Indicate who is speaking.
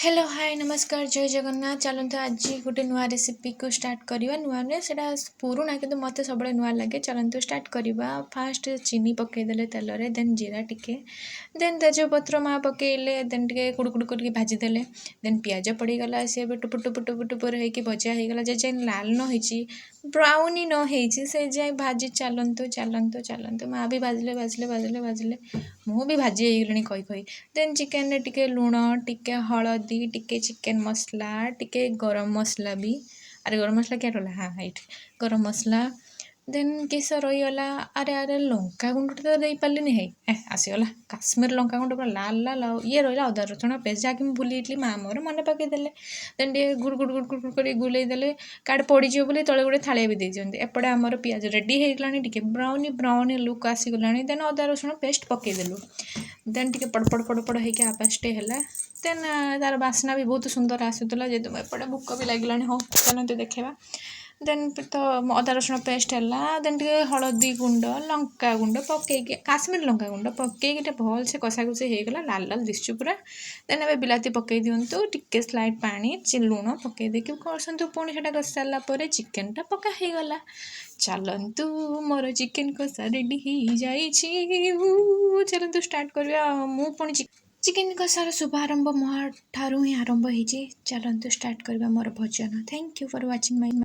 Speaker 1: Hello, ହାଏ, ନମସ୍କାର, ଜୟ ଜଗନ୍ନାଥ। ଚାଲନ୍ତୁ, ଆଜି ଗୋଟେ ନୂଆ ରେସିପିକୁ ଷ୍ଟାର୍ଟ କରିବା। ନୂଆ ନୁହେଁ, ସେଇଟା ପୁରୁଣା, କିନ୍ତୁ ମୋତେ ସବୁବେଳେ ନୂଆ ଲାଗେ। ଚାଲନ୍ତୁ ଷ୍ଟାର୍ଟ କରିବା। ଫାଷ୍ଟ ଚିନି ପକାଇଦେଲେ ତେଲରେ, ଦେନ୍ ଜିରା ଟିକେ, ଦେନ୍ ତେଜପତ୍ର ମା ପକାଇଲେ, ଦେନ୍ ଟିକେ କୁଡ଼ୁ କୁଡ଼ୁ କରିକି ଭାଜିଦେଲେ। ଦେନ୍ ପିଆଜ ପଡ଼ିଗଲା। ସିଏ ଏବେ ଟୁପୁ ଟୁପୁ ଟୁପୁ ଟୁପୁର ହେଇକି ଭଜା ହେଇଗଲା। ଯେ ଯାଏଁ ଲାଲ ନ ହେଇଛି, ବ୍ରାଉନି ନ ହେଇଛି, ସେ ଯାଏଁ ଭାଜି ଚାଲନ୍ତୁ, ଚାଲନ୍ତୁ, ଚାଲନ୍ତୁ। ମା ବି ଭାଜିଲେ, ଭାଜିଲେ, ଭାଜିଲେ, ଭାଜିଲେ। ମୁଁ ବି ଭାଜି ହେଇଗଲିଣି କହି କହି। ଦେନ୍ ଚିକେନରେ ଟିକେ ଲୁଣ, ଟିକେ ହଳଦୀ, ଟିକେ ଚିକେନ୍ ମସଲା, ଟିକେ ଗରମ ମସଲା ବି। ଆରେ, ଗରମ ମସଲା କ୍ୟା ରହିଲା? ହଁ, ଏଇଠି ଗରମ ମସଲା। ଦେନ୍ କିସ ରହିଗଲା? ଆରେ ଆରେ, ଲଙ୍କା ଗୁଣ୍ଡଟା ତ ଦେଇପାରିଲିନି। ହେଇ ଆସିଗଲା କାଶ୍ମୀର ଲଙ୍କା ଗୁଣ୍ଡ, ପୁରା ଲାଲ ଲାଲ। ଆଉ ଇଏ ରହିଲା ଅଦା ରସୁଣ ପେଷ୍ଟ, ଯାହାକି ମୁଁ ଭୁଲି ଯାଇଥିଲି, ମା ମୋର ମନେ ପକାଇଦେଲେ। ଦେନ୍ ଟିକେ ଗୁଡ଼ ଗୁଡ଼ ଗୁଡ଼ ଗୁଡ଼ କରି ଗୁଲେଇ ଦେଲେ। କାଳେ ପଡ଼ିଯିବ ବୋଲି ତଳେ ଗୋଟେ ଥାଳିଆ ବି ଦେଇଛନ୍ତି। ଏପଟେ ଆମର ପିଆଜ ରେଡ଼ି ହେଇଗଲାଣି, ଟିକେ ବ୍ରାଉନି ବ୍ରାଉନି ଲୁକ୍ ଆସିଗଲାଣି। ଦେନ୍ ଅଦା ରସୁଣ ପେଷ୍ଟ ପକାଇଦେଲୁ। ଦେନ୍ ଟିକେ ପଡ଼ ପଡ଼ ପଡ଼ ପଡ଼ ହେଇକି ଆବାଜଟେ ହେଲା। ଦେନ୍ ତାର ବାସ୍ନା ବି ବହୁତ ସୁନ୍ଦର ଆସୁଥିଲା। ଯେହେତୁ ଏପଟେ ଭୋକ ବି ଲାଗିଲାଣି। ହଉ, ଚାଲନ୍ତୁ ଦେଖେଇବା। ଦେନ୍ ତ ଅଦା ରସୁଣ ପେଷ୍ଟ ହେଲା। ଦେନ୍ ଟିକେ ହଳଦୀ ଗୁଣ୍ଡ, ଲଙ୍କା ଗୁଣ୍ଡ ପକାଇକି, କାଶ୍ମୀର ଲଙ୍କା ଗୁଣ୍ଡ ପକାଇକି ଟିକେ ଭଲସେ କଷାକଷି ହେଇଗଲା। ଲାଲ ଲାଲ ଦିଶୁଛି ପୁରା। ଦେନ୍ ଏବେ ବିଲାତି ପକାଇ ଦିଅନ୍ତୁ। ଟିକେ ସ୍ଲାଇଟ୍ ପାଣି, ଲୁଣ ପକାଇ ଦେଇକି କଷନ୍ତୁ। ପୁଣି ସେଇଟା କଷି ସାରିଲା ପରେ ଚିକେନଟା ପକା ହେଇଗଲା। ଚାଲନ୍ତୁ, ମୋର ଚିକେନ କଷା ରେଡ଼ି ହେଇଯାଇଛି। ଚାଲନ୍ତୁ ଷ୍ଟାର୍ଟ କରିବା। ମୁଁ ପୁଣି ଚିକେନ କଷାର ଶୁଭାରମ୍ଭ ମୋ ଠାରୁ ହିଁ ଆରମ୍ଭ ହେଇଛି। ଚାଲନ୍ତୁ ଷ୍ଟାର୍ଟ କରିବା ମୋର ଭୋଜନ। Thank you for watching my